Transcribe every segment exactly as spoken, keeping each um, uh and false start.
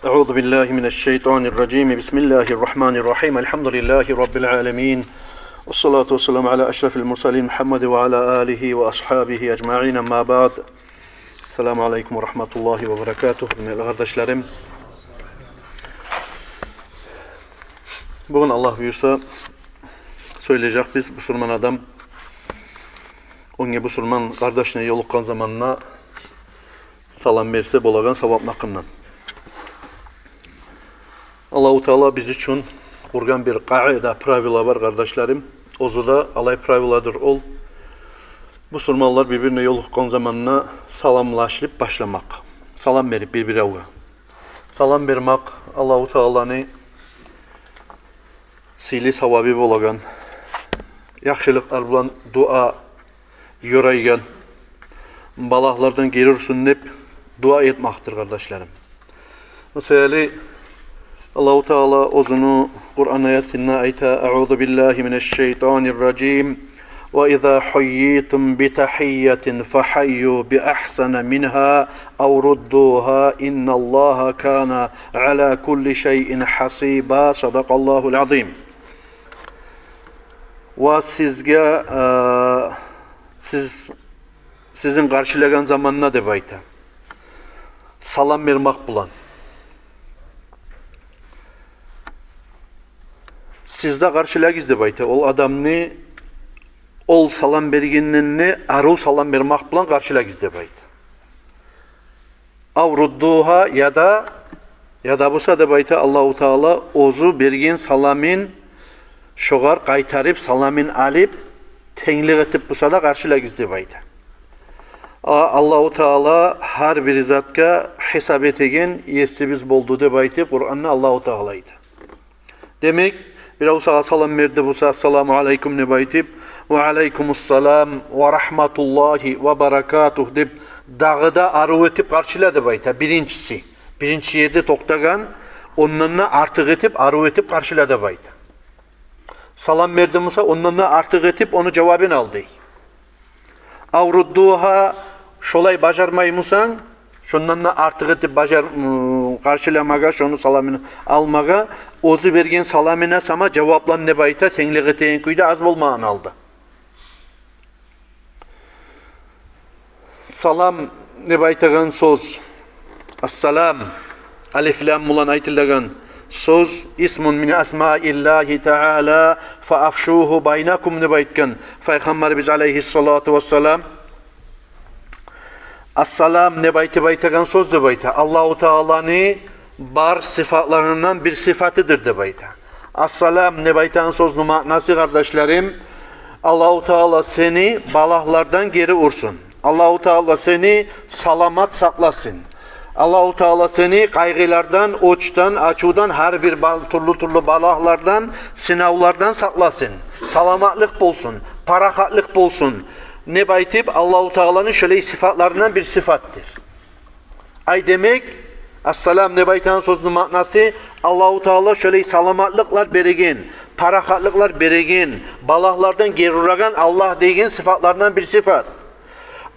أعوذ بالله من الشيطان الرجيم. بسم الله الرحمن الرحيم. الحمد لله رب العالمين. والصلاة والسلام على أشرف المرسلين محمد وعلى آله وأصحابه أجمعين. أما بعد. السلام عليكم ورحمة الله وبركاته. Гьюрметли къардашларым, бугюн, Аллагь буюрса, сёйлежекбиз бусурман адам оьнге бусурман къардашына ёлукъгъан заманда салам берсе болагъан савабын гьакъындан. Аллагьу Таала биз учун къургъан бир къаида, правила бар, къардашларым. Оьзю де алай правиладыр ол: бусурманлар бир-бирине ёлукъгъан заманда саламлашып башламакъ. Салам берип бир-биревге. Салам бермакъ Аллагьу Тааланы сыйлы савабы болагъан, яхшылыкълар булан дуа ёрайгъан, балагьлардан гери урсун деп дуа этмакъдыр, къардашларым. О саялы Аллагьу Таала оьзюню Къуран аятында айта: أعوذ بالله من الشيطان الرجيم. وإذا حييتم بتحية فحيوا بأحسن منها أو ردوها إن الله كان على كل شيء حسيبا. صدق الله العظيم. Ва сизге, э, сиз, сизин къаршылагъан заманда, деп айта, салам бермакъ булан, сиз де къаршылагъыз, деп айта, ол адамны, ол салам бергенден де арив салам бермакъ булан къаршылагъыз, деп айта. أو ردوها, яда, яда буса, деп айта Аллагьу Таала, оьзю берген саламын шогъар къайтарып, саламын алып, тенглик этип буса да къаршылагъыз, деп айта. А, Аллагьу Таала гьар бир затгъа гьисап этеген есибиз болду, деп айтып, Къуранда Аллагьу Таала айта. Демек, бирев сагъа салам берди буса, ассаламу алейкум деп айтып, ва алейкумуссалам ва рагьматуллагьи ва баракатугь деп, дагъы да арив этип къаршыла деп айта. Биринчиси, биринчи ерде токътагъан, ондан да артыкъ этип, арив этип къаршыла деп айта. Салам берди буса, ондан да артыкъ этип ону жавабын ал дей. Ав руддугьа, шолай бажармай бусанг, шондан да артыкъ этип бажар-, м, къаршыламагъа, шону саламын алмагъа, оьзю берген саламына сама жаваплан деп айта, тенглик этеген кюйде, аз болмагъан гьалда. Салам деп айтагъан сёз, ассалам, алиф-лам булан айтылагъан сёз, исмун мин асмаиллагьи таала, фа афшугьу байнакум деп айтгъан Пайхаммарыбыз алейгьиссалату вассалам. Ассалам деп айтып айтагъан сёз деп айта, Аллагьу Тааланы бар сыфатларындан бир сыфатыдыр деп айта. Ассалам деп айтагъан сёзню маънасы, къардашларым, Аллагьу Таала сени балагьлардан гери урсун. Аллагьу Таала сени саламат сакъласын. Аллагьу Таала сени къайгъылардан, очдан, ачувдан, гьар бир бал-, тюрлю-тюрлю балагьлардан, сынавлардан сакъласын. Саламатлыкъ болсун, парахатлыкъ болсун деп айтып, Аллагьу Тааланы шолай сыфатларындан бир сыфатдыр. Ай демек, ассалам деп айтагъан сёзню маънасы, Аллагьу Таала шолай саламатлыкълар береген, парахатлыкълар береген, балагьлардан гери урагъан Аллагь деген сыфатларындан бир сыфат.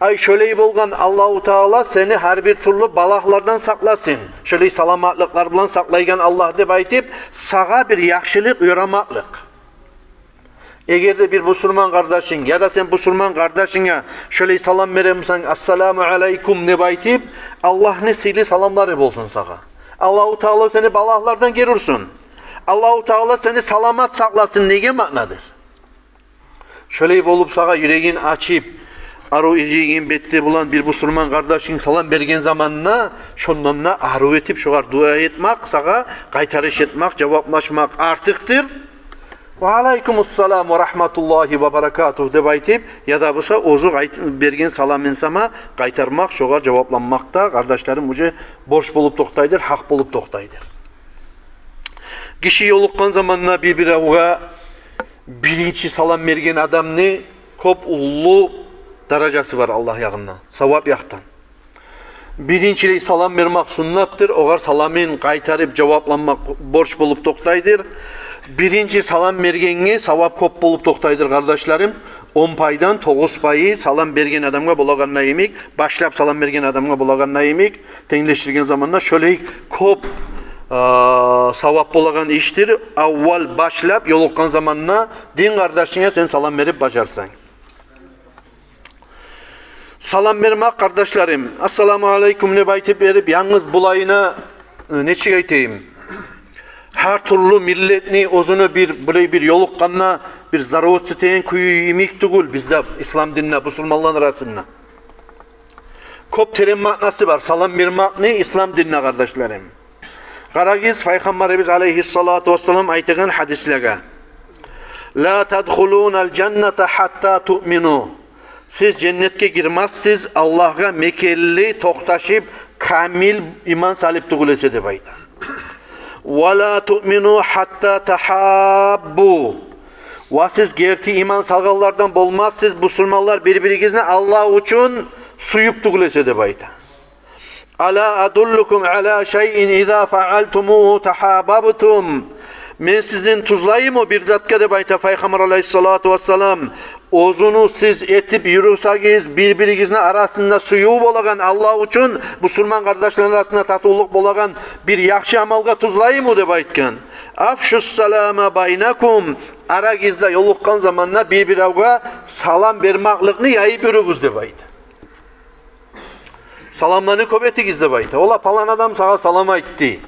Ай шолай болгъан Аллагьу Таала сени гьар бир тюрлю балагьлардан сакъласын. Шолай саламатлыкълар булан сакълайгъан Аллагь деп айтып, сагъа бир яхшылыкъ ёрамакълыкъ. Эгер де бир бусурман къардашынг яда сен бусурман къардашынга шолай салам бере бусанг, ассаламу алейкум деп айтып, Аллагьны сыйлы саламлары болсун сагъа. Аллагьу Таала сени балагьлардан гери урсун. Аллагьу Таала сени саламат сакъласын деген маънадыр. Шолай болуп сагъа юрегин ачып, арив иржайгъан бети булан бир бусурман къардашынг салам берген заманда, шондан да арив этип шогъар дуа этмакъ, сагъа къайтарыш этмакъ, жаваплашмакъ артыкъдыр. Ва алейкумуссалам ва рагьматуллагьи ва баракатугь деп айтып, яда буса оьзю къайт-, берген саламын сама къайтармакъ, шогъар жавапланмакъ да, къардашларым, уже борч болуп токътайдыр, гьакъ болуп токътайдыр. Гиши ёлукъгъан заманда бир-биревге биринчи салам берген адамны кёп уллу даражасы бар Аллагь ягъында, савап якъдан. Биринчилей салам бермакъ суннатдыр, огъар саламын къайтарып жавапланмакъ борч болуп токътайдыр. Биринчи салам бергенге савап кёп болуп токътайдыр, къардашларым. Он пайдан тогъуз пайы салам берген адамгъа болагъанда йимик, башлап салам берген адамгъа болагъанда йимик, тенглешдирген заманда шолай кёп а, савап болагъан ишдир. Аввал башлап ёлукъгъан заманда дин къардашынга сен салам берип бажарсанг. Салам бермек, къардашларым, «Ассаламу алейкум» деп айтып берип, янгыз булайына, э, нечик айтайым? Гьар тюрлю миллетни оьзюню бир, булай бир ёлукъгъанда бир здороваться этеген кюю йимик тюгюл бизде, ислам динде, бусурманланы арасында. Кёп терен маънасы бар салам бермекни ислам динде, къардашларым. Къарагъыз Пайхаммарыбыз алейгьиссалату вассалам айтагъан гьадислеге: «Ла тадхулунал жанната гьатта туъмину». Сиз женнетге гирмессиз, Аллагьгъа мекенли токъташып, камил иман салып тюгюл эсе, деп айта. «Ва ла туъмину гьатта тагьаббу». Ва сиз герти иман салгъанлардан болмассыз, бусурманлар, бир-биригизни Аллагь учун сююп тюгюл эсе, деп айта. «Ала адуллукум ала шайин иза фаалтумугьу тагьабабтум». Мен сизин тюзлейимми бир затгъа, деп айта Пайхаммар алейгьиссалату вассалам. Оьзюню сиз этип юрюсегиз, бир-биригизни арасында сююв болагъан, Аллагь учун бусурман къардашланы арасында татывлукъ болагъан бир яхшы амалгъа тюзлейимми, деп айтгъан. «Афшус салама байнакум». Арагъызда ёлукъгъан заманда бир-биревге салам бермекликни яйып юрюгюз, деп айта. Саламланы кёп этигиз, деп айта. Ола, палан адам сагъа салам айтды.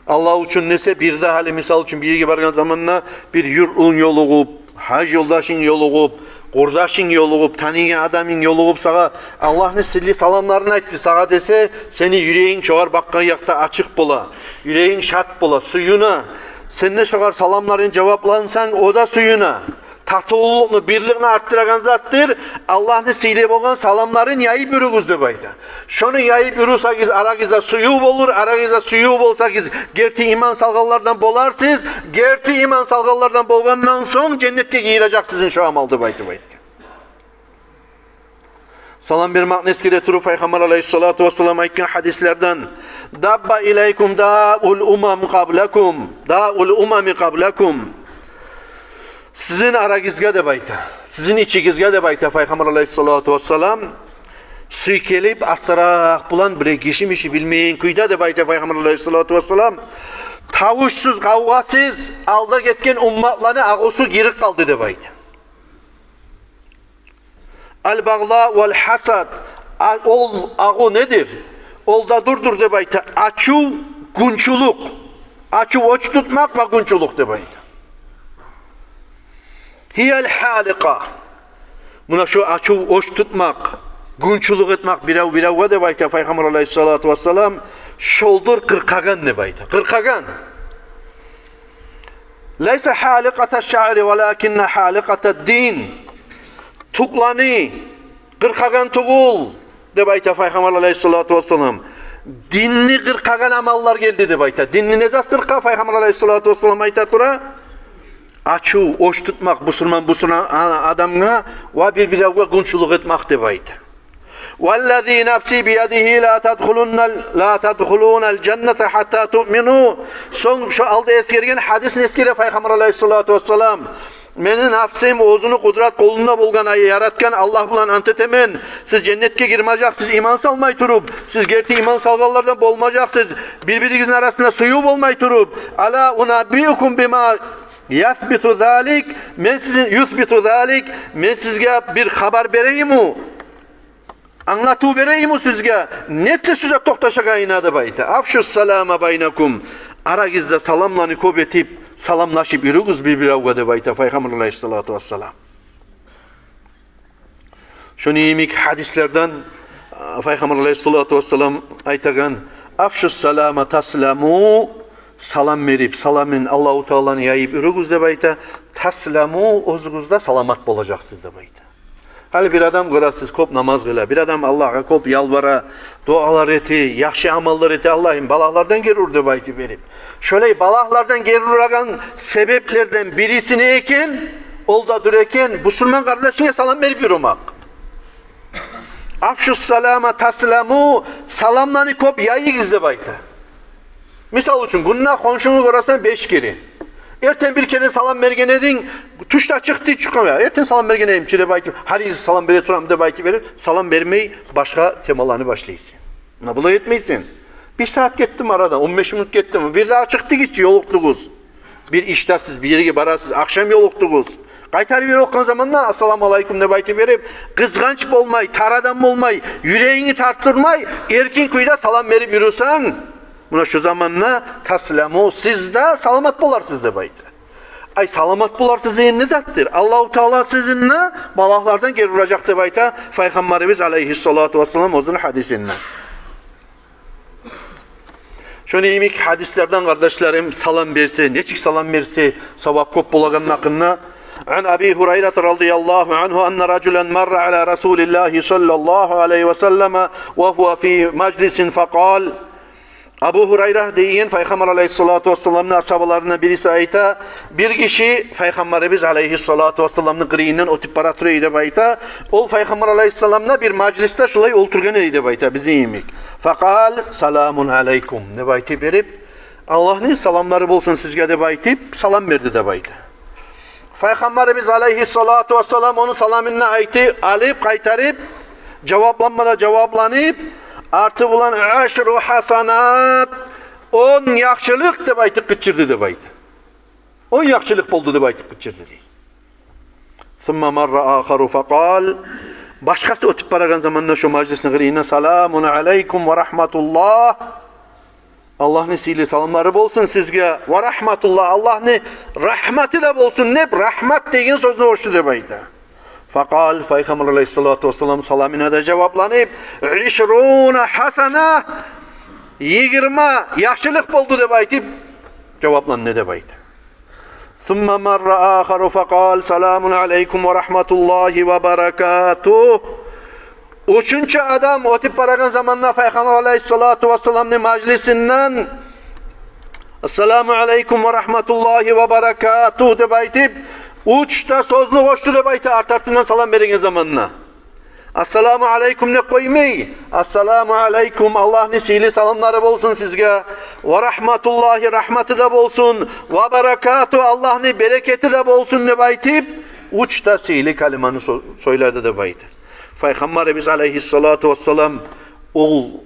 Аллагь учун десе, бирде гьали, мисал учун, бир ерге баргъан заманда бир юртлунг ёлугъуп, гьаж ёлдашынг ёлугъуп, къурдашынг ёлугъуп, таныйгъан адамынг ёлугъуп, сагъа Аллагьны сыйлы саламларын айтды сагъа десе, сени юрегинг шогъар бакъгъан якъда ачыкъ бола, юрегинг шат бола, сююне. Сен де шогъар саламларын жаваплансанг, о да сююне. Татывлукъну, бирликни артдырагъан затдыр Аллагьны сыйлы болгъан саламларын яйып юрюгюз, деп айта. Шону яйып юрюсегиз, арагъызда сююв болур, арагъызда сююв болсагъыз, герти иман салгъанлардан боларсыз, герти иман салгъанлардан болгъандан сонг женнетге гирежексиз шо амал, деп айтып айтгъан. Салам бермекни эсгере туруп, Пайхаммар алейгьиссалату вассалам айтгъан гьадислерден: «Дабба илайкум даул умам къаблакум, даул умами къаблакум». Сизин арагъызгъа, деп айта, сизин ичигизге, деп айта Пайхаммар алейгьиссалату вассалам, сюйкелип, асыракъ булан, бир гиши-миши билмейген кюйде, деп айта Пайхаммар алейгьиссалату вассалам, тавушсуз, къавгъасыз алда гетген умматланы агъусу гирип къалды, деп айта. «Ал-багъда вал-гьасад». А, ол агъу недир? Ол да дурдур, деп айта, ачув, гюнчюлюк. Ачув, оьч тутмакъ ва гюнчюлюк, деп айта. «Гьиял-гьаликъа». Муна шо ачув, оьч тутмакъ, гюнчюлюк этмек бирев-биревге, деп айта Пайхаммар алейгьиссалату вассалам, шолдур къыркъагъан, деп айта. Къыркъагъан. «Лайса гьаликъаташ-шаъри, валакинна гьаликъатад-дин». Тюклени къыркъагъан тюгюл, деп айта Пайхаммар алейгьиссалату вассалам. Динни къыркъагъан амаллар гелди, деп айта. Динни не зат къыркъа, Пайхаммар алейгьиссалату вассалам айта тура? Ачув, оьч тутмакъ бусурман, бусурман а-, адамгъа ва бир-биревге гюнчюлюк этмек, деп айта. «Валлази нафси биядигьи ла тадхулунна, ла тадхулунал жанната гьатта туъмину». Сонг шо алда эсгерген гьадисни эсгере Пайхаммар алейгьиссалату вассалам: «Мени нафсым оьзюню къудрат къолунда болгъан, ай, яратгъан Аллагь булан ант этемен, сиз женнетге гирмежексиз иман салмай туруп, сиз герти иман салгъанлардан болмажакъсыз, бир-биригизни арасында сююв болмай туруп. Ала унаббиукум бима юсбиту залик, мен сизин, юсбиту залик, мен сизге бир хабар берейимми? Англатыв берейимми сизге, нечик сюйсе токъташагъанына?» — деп айта. «Афшус салама байнакум». Арагъызда саламланы кёп этип, саламлашып юрюгюз бир-биревге, деп айта Пайхаммар алейгьиссалату вассалам. Шону йимик гьадислерден, а, Пайхаммар алейгьиссалату вассалам айтагъан: «Афшус салама тасламу», салам берип, саламын, Аллагьу Тааланы яйып юрюгюз, деп айта. «Тасламу», оьзюгюз де саламат болажакъсыз, деп айта. Гьали бир адам гёресиз, кёп намаз къыла, бир адам Аллагьгъа кёп ялбара, дуалар эте, яхшы амаллар эте, Аллагьым, балагьлардан гери ур деп айтып берип. Шолай балагьлардан гери урагъан себеплерден бириси не экен? Ол да дюр экен, бусурман къардашынга салам берип юрюмек. «Афшус салама тасламу», саламланы кёп яйыгъыз деп айта. Мисал учун, гюнде хоншунгну гёресен беш керен. Эртен бир керен салам берген эдинг, тюшде чыкъды, чыкъгъан, я, эртен салам берген эдим чи деп айтып, гьар гюн салам бере турам деп айтып берип, салам бермей, башгъа темаланы башлайсан. Муна булай этмейсен. Бир сагьат гетдими арадан, он беш минут гетдими, бирдагъы чыкъдыгъыз чы, ёлукъдугъуз. Бир ишдесиз, бир ерге барасыз, ахшам ёлукъдугъуз. Къайтарып йиберип къойгъан заманда «Ассаламу алейкум» деп айтып берип, къызгъанч болмай, тар адам болмай, юрегингни тартдырмай, эркин кюйде салам берип юрюсенг, муна шу заманда «тасламу», сиз де саламат боларсыз деп айта. Ай, саламат боларсыз деген не затдыр? Аллагьу Таала сизин де балагьлардан гери уражакъ деп айта Пайхаммарыбыз алейгьиссалату вассалам оьзюню гьадисинде. Шону йимик гьадислерден, къардашларым, салам берсе, нечик салам берсе, савап кёп болагъаны гьакъында. عن أبي هريرة رضي الله عنه أن رجلا مر على رسول الله صلى الله عليه وسلم وهو في مجلس فقال. Абу Гьурайра деген Пайхаммар алейгьиссалату вассаламны асгьабаларындан бириси айта, бир гиши Пайхаммарыбыз алейгьиссалату вассаламны къырыйындан оьтюп бара тура эди деп айта. Ол Пайхаммар алейгьиссаламны бир мажлисде шулай олтургъан эди деп айта, бизин йимик. فقال: سلام عليكم деп айтып берип, «Аллагьны саламлары болсун сизге» деп айтып, салам берди деп айта. Пайхаммарыбыз алейгьиссалату вассалам ону саламын да айтып, алып, къайтарып, жавапланма да жавапланып, арты булан «عشر حسنات», он яхшылыкъ деп айтып къычырды деп айта. Он яхшылыкъ болду деп айтып къычырды дей. ثم مر آخر فقال. Башгъасы оьтюп барагъан заманда шо мажлисни къырыйына: سلام عليكم ورحمة الله. Аллагьны сыйлы саламлары болсун сизге, ва рагьматуллагь, Аллагьны рагьматы да болсун деп, рагьмат деген сёзню къошду деп айта. فقال, Пайхаммар алейгьиссалату вассалам саламына да жавапланып, عشرون حسنة, йигирма яхшылыкъ болду деп айтып жавапланды деп айта. ثم مر آخر فقال: سلام عليكم ورحمة الله وبركاته. Уьчюнчю адам оьтюп барагъан заманда Пайхаммар алейгьиссалату вассаламны мажлисинден: السلام عليكم ورحمة الله وبركاته деп айтып, уьч де сёзню къошду деп айта, арт-артындан салам береген заманда. «Ассаламу алейкум» деп къоймай. «Ассаламу алейкум, Аллагьны сыйлы саламлары болсун сизге. Ва рагьматуллагьи, рагьматы да болсун. Ва баракатугьу, Аллагьны берекети де болсун» деп айтып, уьч де сыйлы калиманы со-, сёйледи деп айта. Пайхаммарыбыз алейгьиссалату вассалам ол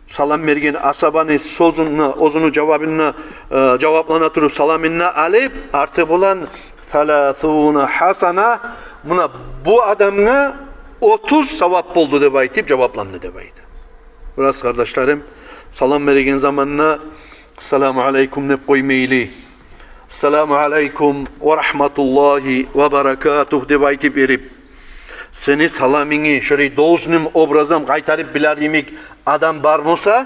салам берген асгьабаны сёзюн, оьзюню жавабын, э, жаваплана туруп, саламын алып, арты булан ثلاثون حسنة, муна бу адамгъа отуз савап болду деп айтып жавапланды деп айта. Бираз, къардашларым, салам береген заманда «Ассаламу алейкум» деп къоймайлы. «Ассаламу алейкум ва рагьматуллагьи ва баракатугь» деп айтып берип, сени саламынгны шолай должным образом къайтарып билер йимик адам бар буса,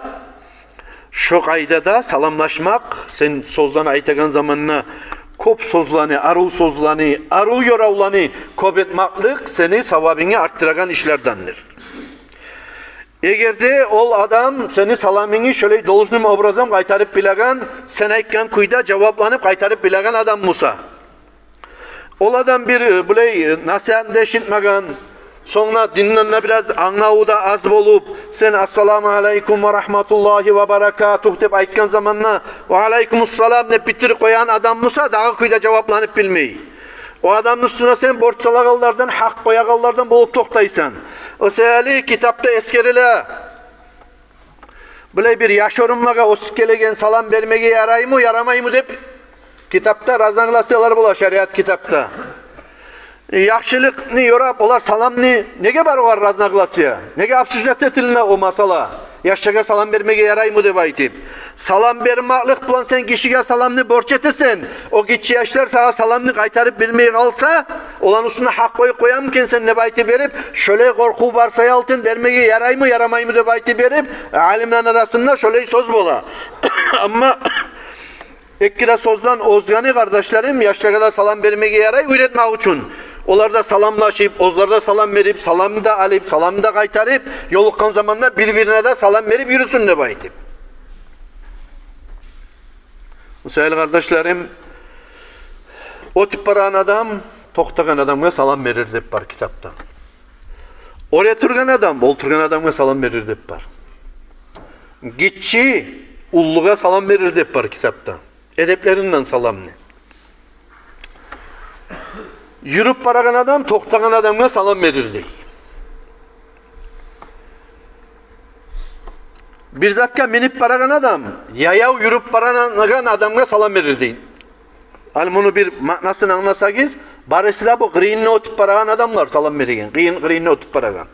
шо къайдада саламлашмакъ, сен сёзлени айтагъан заманда кёп сёзлени, арив сёзлени, арив ёравланы кёп этмеклик сени савабынгны артдырагъан ишлердендир. Эгер де ол адам сени саламынгны шолай должным образом къайтарып билеген, сен айтгъан кюйде жавапланып къайтарып билеген адам буса, ол адам бир, э, булай, э, насигьатны да эшитмеген, сонг да динден де бираз англаву да аз болуп, сен «Ассаламу алейкум ва рагьматуллагьи ва баракатугь» деп айтгъан заманда «Ва алейкумуссалам» деп битдирип къоягъан адам буса, дагъы кюйде жавапланып билмей, о адамны уьстюне сен борч салагъанлардан, гьакъ къоягъанлардан болуп токътайсан. О саялы китапда эсгериле, булай бир яш оьрюмлеге оьсюп гелеген салам бермеге яраймы, ярамаймы деп китапда разногласиялар бола, шариат китапда. Яхшылыкъны ёрап, олар саламны, неге бар огъар разногласия? Неге обсуждать этилине о масъала? Яшлагъа салам бермеге яраймы деп айтып. Салам бермеклик булан сен гишиге саламны борч этесен. О гиччи яшлар сагъа саламны къайтарып билмей къалса, оланы уьстюне гьакъ къоюп къоямы экенсен деп айтып берип, шолай къоркъув бар саялы бермеге яраймы, ярамаймы деп айтып берип, алимлени арасында шолай сёз бола. Амма эки де сёзден озгъаны, къардашларым, яшлагъа да салам бермеге ярай уьйретмек учун. Олар да саламлашып, оьзлер де салам берип, саламны да алып, саламны да къайтарып, ёлукъгъан заманда бир-бирине де салам берип юрюсюн деп айтып. Мисалы, къардашларым, оьтюп барагъан адам токътагъан адамгъа салам берир деп бар китапда. Оьре тургъан адам олтургъан адамгъа салам берир деп бар. Гиччи уллугъа салам берир деп бар китапда. Эдеплеринден саламны. Юрюп барагъан адам токътагъан адамгъа салам берир дей. Бир затгъа минип барагъан адам яяв юрюп барагъан адамгъа салам берир дей. Ал муну бир маънасын англасагъыз, барысы да бу къырыйындан оьтюп барагъан адамлар салам береген, къырыйын, къырыйындан оьтюп барагъан.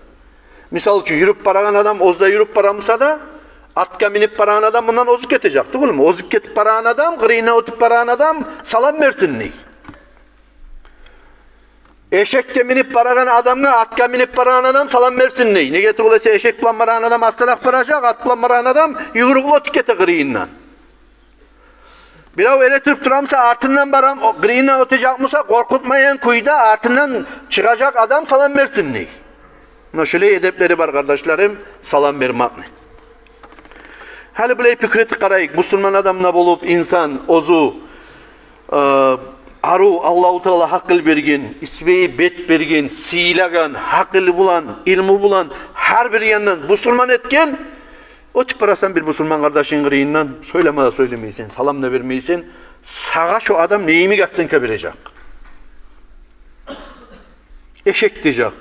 Мисал учун, юрюп барагъан адам оьзю де юрюп бара буса да, атгъа минип барагъан адам мундан озуп гетежек, тюгюлмю? Озуп гетип барагъан адам, къырыйындан оьтюп барагъан адам салам берсин дей. Эшекге минип барагъан адамгъа атгъа минип барагъан адам салам берсин дей. Неге тюгюл эсе, эшек булан барагъан адам астаракъ баражакъ, ат булан барагъан адам югюрюп оьтюп гете къырыйындан. Бирев эретирип тура буса, артындан барагъан, о къырыйындан оьтежек буса, къоркъутмайгъан кюйде артындан чыгъажакъ адам салам берсин дей. Муна шулай эдеплери бар, къардашларым, салам бермекни. Гьали булай пикир этип къарайыкъ, бусурман адам да болуп, инсан оьзю, э, арив, Аллагьу Таала гьакъыл берген, исбайы бет берген, сыйлагъан, гьакъылы булан, илму булан, гьар бир яндан бусурман этген, оьтюп барасан бир бусурман къардашынг къырыйындан, сёйлеме де сёйлемейсен, салам да бермейсен, сагъа шо адам не йимик оценка бережек? Эшек дежек.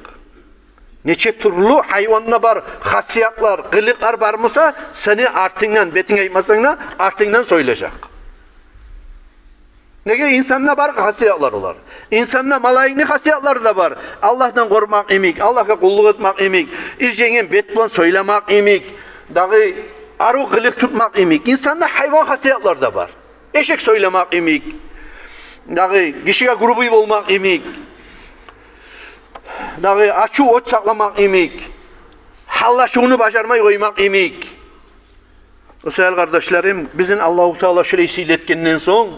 Нече тюрлю гьайванда бар хасиятлар, къылыкълар бар буса, сени артынгдан, бетинге айтмасанг да, артынгдан сёйлежек. Неге, инсанда бар хасиятлар олар. Инсанда малайикни хасиятлары да бар. Аллагьдан къоркъмакъ йимик, Аллагьгъа къуллукъ этмек йимик, иржайгъан бет булан сёйлемек йимик, дагъы арив къылыкъ тутмакъ йимик. Инсанда гьайван хасиятлар да бар. Эшек сёйлемек йимик, дагъы гишиге грубый болмакъ йимик, дагъы ачув, оьч сакъламакъ йимик, гьаллашывну бажармай къоймакъ йимик. О саялы, къардашларым, бизин Аллагьу Таала шулай сыйлы этгенден сонг,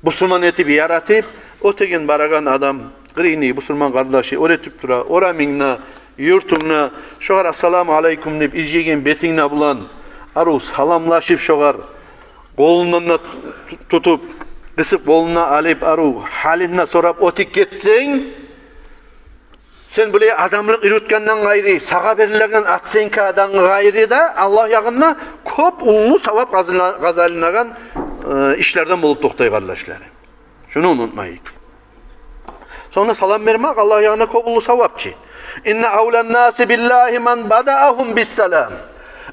бусурман этип яратып, оьтеген-барагъан адам, къырыйны бусурман къардашы, оьретип тура, орамынгда, юртунгда, шогъар «Ассаламу алейкум» деп, иржайгъан бетинг булан арив саламлашып, шогъар къолундан да ту-, тутуп, къысып къолундан алып, арив гьалын да сорап оьтюп гетсенг, сен булай адамлыкъ юрютгенден къайры, сагъа берилеген оценкадан къайры да Аллагь ягъында кёп уллу савап къазана-, къазанагъан, э, ишлерден болуп токътай, къардашларым. Шуну унутмайыкъ. Сонг да салам бермек Аллагь ягъында кёп уллу савап чы. «Инна авлан-наси биллагьи ман бадаагьум бис-салам».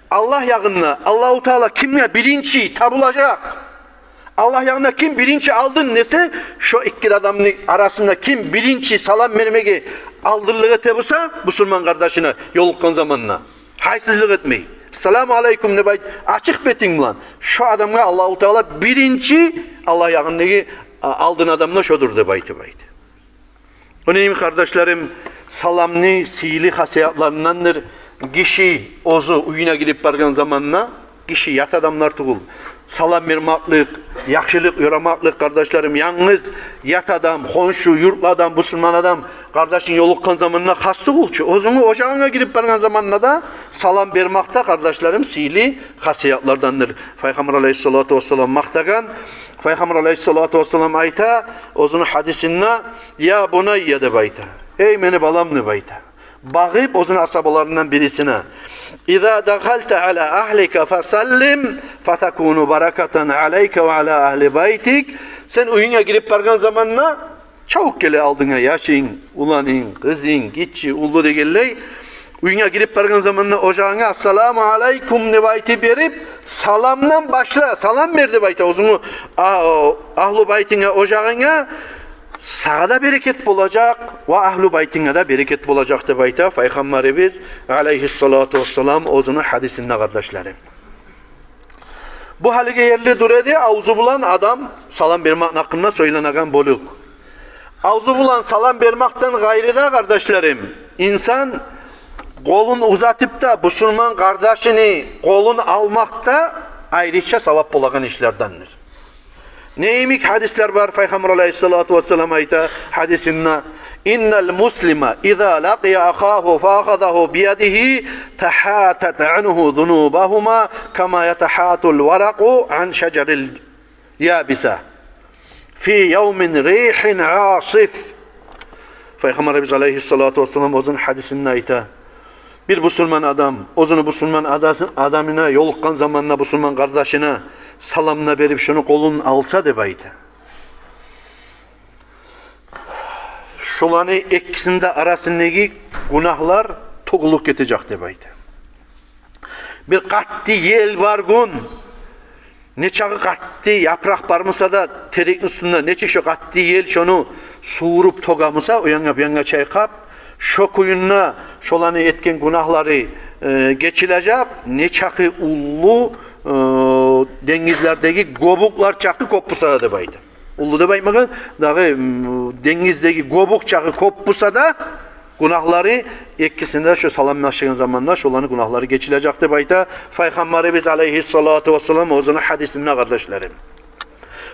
Аллагь ягъында, Аллагьу Таала кимге биринчи табулажакъ? Аллагь ягъында ким биринчи алдын десе, шо эки адамны арасында ким биринчи салам бермеге алдынлыкъ эте буса бусурман къардашына ёлукъгъан заманда, гьайсызлыкъ этмей, «Ассаламу алейкум» деп айт, ачыкъ бетинг булан, шо адамгъа Аллагьу Таала биринчи Аллагь ягъындагъы, а, алдын адам да шодур деп айтып айта. Ону йимик, къардашларым, саламны сыйлы хасиятларындандыр. Гиши оьзю уьюне гирип баргъан заманда, гиши ят адамлар тюгюл, салам бермеклик, яхшылыкъ ёрамакълыкъ, къардашларым, янгыз ят адам, хоншу, юртлу адам, бусурман адам къардашынг ёлукъгъан заманда хас тюгюл чю. Оьзюнгню ожагъынга гирип баргъан заманда да салам бермек де, къардашларым, сыйлы хасиятлардандыр. Пайхаммар алейгьиссалату вассалам макътагъан. Пайхаммар алейгьиссалату вассалам айта оьзюню гьадисинде: «Я бунайя», — деп айта. «Эй мени балам», — деп айта. Багъып оьзюню асгьабаларындан бирисине: «Иза дахалта ала агьлика фасаллим, фатакуну баракатан алейка ва ала агьли байтик». Сен уьюнге гирип баргъан заманда, чавуп геле алдынга яшынг, уланынг, къызынг, гиччи, уллу дегенлей, уьюнге гирип баргъан заманда ожагъынга «Ассаламу алейкум» деп айтып берип, саламдан башла, салам бер деп айта. Оьзюнгню, а, агьлу байтынга, ожагъынга сагъа да берекет болажакъ ва агьлу байтынга да берекет болажакъ деп айта Пайхаммарыбыз алейгьиссалату вассалам оьзюню гьадисинде, къардашларым. Бу гьалиге ерли дур эди авзу булан адам салам бермекни гьакъында сёйленеген бёлюк. Авзу булан салам бермекден къайры да, къардашларым, инсан къолун узатып да бусурман къардашыны къолун алмакъ да айрыча савап болагъан ишлердендир. Не йимик гьадислер бар, Пайхаммар алейгьиссалату вассалам айта гьадисинде: «Иннал муслима иза лакъия ахагьу фа ахазагьу биядигьи тагьатат ангьу зунубагьума кама ятагьатул варакъу ан шажарил ябиса фи явмин ригьин асиф». Пайхаммарыбыз алейгьиссалату вассалам оьзюню гьадисинде айта: «Бир бусурман адам оьзюню бусурман адасын-, адамына ёлукъгъан заманда, бусурман къардашына саламны берип, шону къолун алса, — деп айта, — шоланы экисини де арасындагъы гюнагьлар тёгюлюп гетежек», — деп айта. Бир къатты ел бар гюн, нечакъы къатты япыракъ бар буса да терекни уьстюнде, нечик шо къатты ел шону сувуруп тёге буса, о янгъа, бу янгъа чайкъап, шо кюйде шоланы этген гюнагьлары, э, гечилежек, нечакъы уллу, э, денгизлердеги гёбюклер чакъы кёп буса да деп айта. Уллу деп айтмагъан, дагъы, м, денгиздеги гёбюк чакъы кёп буса да, гюнагьлары, экисинде шо саламлашгъан заманда шоланы гюнагьлары гечилежек деп айта Пайхаммарыбыз алайгьиссалату вассалам оьзюню гьадисинде, къардашларым.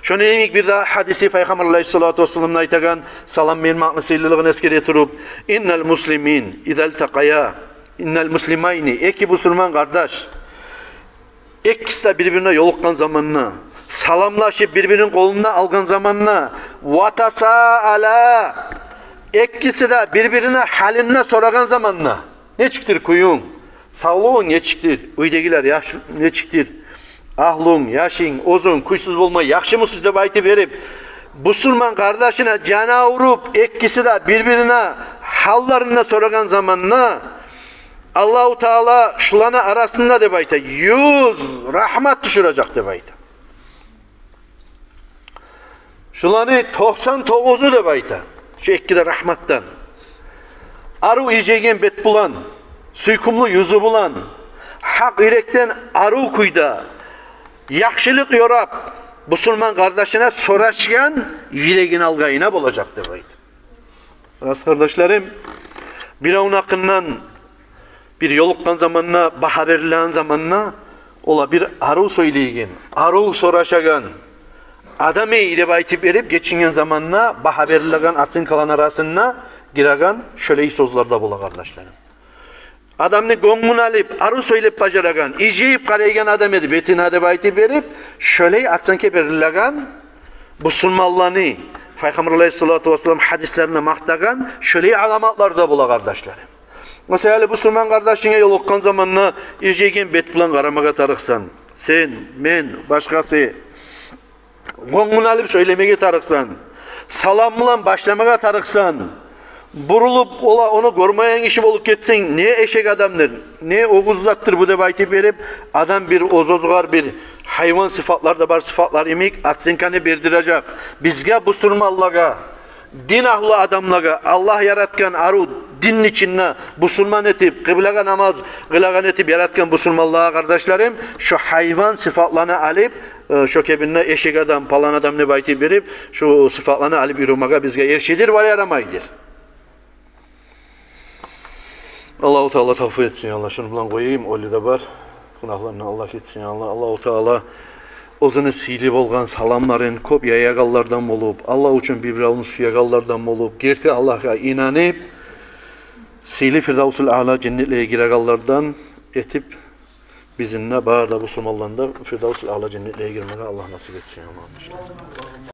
Шону йимик бир де гьадиси Пайхаммар алайгьиссалату вассаламны айтагъан, салам бермекни сыйлылыгъын эсгере туруп: «Иннал муслимин иза илтакъая, иннал муслимайни», эки бусурман къардаш, экиси де бир-бирине ёлукъгъан заманда, саламлашып, бир-бирини къолун алгъан заманда, «ва тасаала», экиси де бир-бирине гьалын сорагъан заманда, нечикдир кююнг, савлугъунг нечикдир, уьйдегилер яш-, нечикдир, агьлюнг, яшынг, оьзюнг кюйсюз болмай, яхшымысыз деп айтып берип, бусурман къардашына жан авруп, экиси де бир-бирине гьалларын сорагъан заманда, Аллагьу Таала шуланы арасында деп айта, юз рагьмат тюшюрежек деп айта. Шуланы токъсан тогъузу деп айта, шу эки де рагьматдан, арив иржайгъан бет булан, сюйкюмлю юзю булан, гьакъ юрекден арив кюйде, яхшылыкъ ёрап, бусурман къардашына сорашгъан юрегин алгъайына болажакъ деп айта. Рас, къардашларым, биревню гьакъындан бир ёлукъгъан заманда, багьа берилеген заманда, ола бир арив сёйлейген, арив сорашагъан адам эди деп айтып берип, гечинген заманда багьа берилеген оценкаланы арасында гиреген шолай сёзлер де бола, къардашларым. Адамны гёнгюн алып, арив сёйлеп бажарагъан, иржайып къарайгъан адам эди бетине деп айтып берип, шолай оценка берилеген, бусурманланы Пайхаммар алайгьиссалату вассалам гьадислеринде макътагъан шолай аламатлар да бола, къардашларым. Масала, бусурман къардашынга ёлукъгъан заманда иржайгъан бет булан къарамагъа тарыкъсан. Сен, мен, башгъасы. Гёнгюн алып сёйлемеге тарыкъсан. Салам булан башламагъа тарыкъсан. Бурулуп, ола, ону гёрмейген гиши болуп гетсенг, не эшек адамдыр, не оьгюз затдыр бу деп айтып берип, адам бир оьз-оьзюне бир гьайван сыфатлар да бар сыфатлар йимик оценканы бердирежек. Бизге, бусурманлагъа, дин агьлю адамлагъа, Аллагь яратгъан арив динни ичинде бусурман этип, къыблагъа намаз къылагъан этип яратгъан бусурманлагъа, къардашларым, шо гьайван сыфатланы алып, э, шо кепинде эшек адам, палан адам деп айтып берип, шо сыфатланы алып юрюмеге бизге эришидир, валай, ярамайдыр. Аллагьу Таала тавфикъ этсин, я Аллагь. Шуну булан къояйым, оьлю де бар. Гюнагьларындан Аллагь гечсин, я Аллагь. Аллагьу Таала оьзюню сыйлы болгъан саламларын кёп яягъанлардан болуп, Аллагь учун бир-биревню сюегенлерден болуп, герти Аллагьгъа инанып, сыйлы Фирдавсул Аъла женнетлеге гирегенлерден этип, бизин де, бары да бусурманланы да Фирдавсул Аъла женнетлеге гирмеге Аллагь насип этсин, я Аллагь.